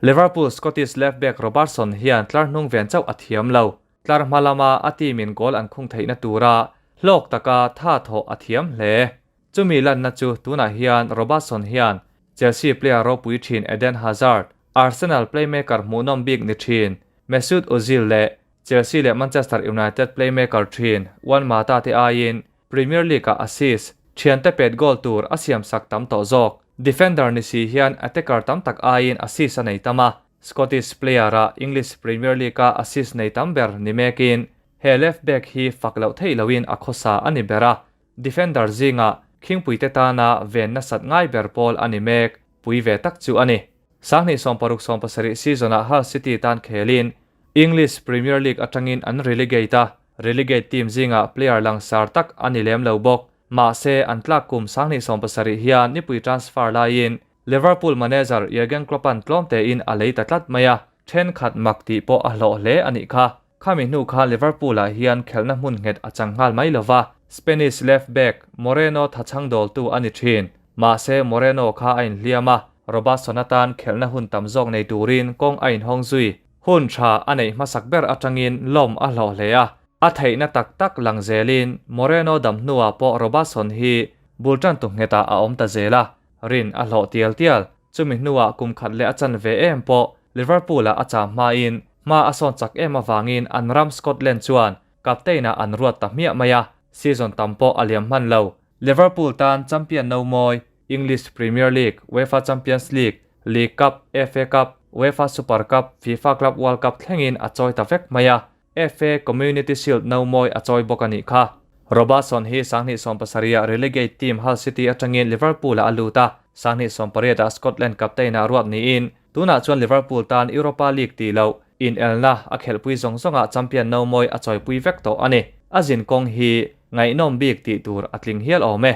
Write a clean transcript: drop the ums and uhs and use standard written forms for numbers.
Liverpool Scottish left back Robertson hian tlar hnung ven chauh a thiam lo. Tlar hma lama a team in goal an khung theihna tura hlawk taka tha thawh a thiam hle. Chumi lanna chu tunah hian Robertson hian Chelsea player ropui thin Eden Hazard, Arsenal playmaker hmuhnawm bik ni thin Mesut Ozil leh Chelsea leh Manchester United playmaker thin Juan Mata te aiin Premier League-ah assist, thiante pet goal tur a siamsak tam tawh zawk. Defender ni si hian attacker tam tak aiin assist a nei tam a, Scottish player-ah English Premier League-a assist nei tam ber ni mekin he left back hi fak loh theih loin a khawsa a ni ber a, defender zingah khingpuite tana ven nasat ngai ber pawl a ni mek, pui ve tak chu a ni. 2016 17 season-ah Hull City tan khelin English Premier League atangin an relegate a, relegate team zingah player langsar tak a ni lem lo bawk. Mahse, an tlak kum 2017 hian nipui transfer laiin Liverpool manager Jurgen Klopp-a'n tlawm tein a lei ta tlat mai a, thenkhat mak tih pawh a hlawh hle a nih kha. Khami hnu kha Liverpool-ah hian khelhna hmun nghet a chang nghal mai lo va, Spanish left back Moreno thachhang dawltu a ni thin. Mahse, Moreno kha a inhliam a, Robertson atan khelhna hun tam zawk nei turin kawng a inhawng zui. Hun tha a neih hmasak ber atangin lawm a hlawh hle a, a theihna tak tak lang zelin Moreno dam hnuah pawh Robertson hi bul tantu nghetah a awm ta zel a, rin a hlawh tial tial. Chumi hnuah kum khat leh a chan ve em pawh Liverpool-ah a cham hmain hma a sawn chak em avangin an ram Scotland chuan captain-ah an ruat ta hmiah mai a, season tam pawh a liam hman lo. Liverpool tan champion no mawi, English Premier League, UEFA Champions League, League Cup, FA Cup, UEFA Super Cup, FIFA Club World Cup thlengin a chawi ta vek mai a, FA Community Shield no mawi a chawi bawk a nih kha. Robertson hi 2017-ah relegate team Hull City atangin Liverpool-ah a lut a, 2018-ah Scotland captain-ah ruat niin tunah chuan Liverpool tan Europa League tih loh inelna a khelhpui zawng zawngah champion no mawi a chawipui vek tawh a ni. A zin kawng hi ngaihnawm bik tih tur a tling hial awm e.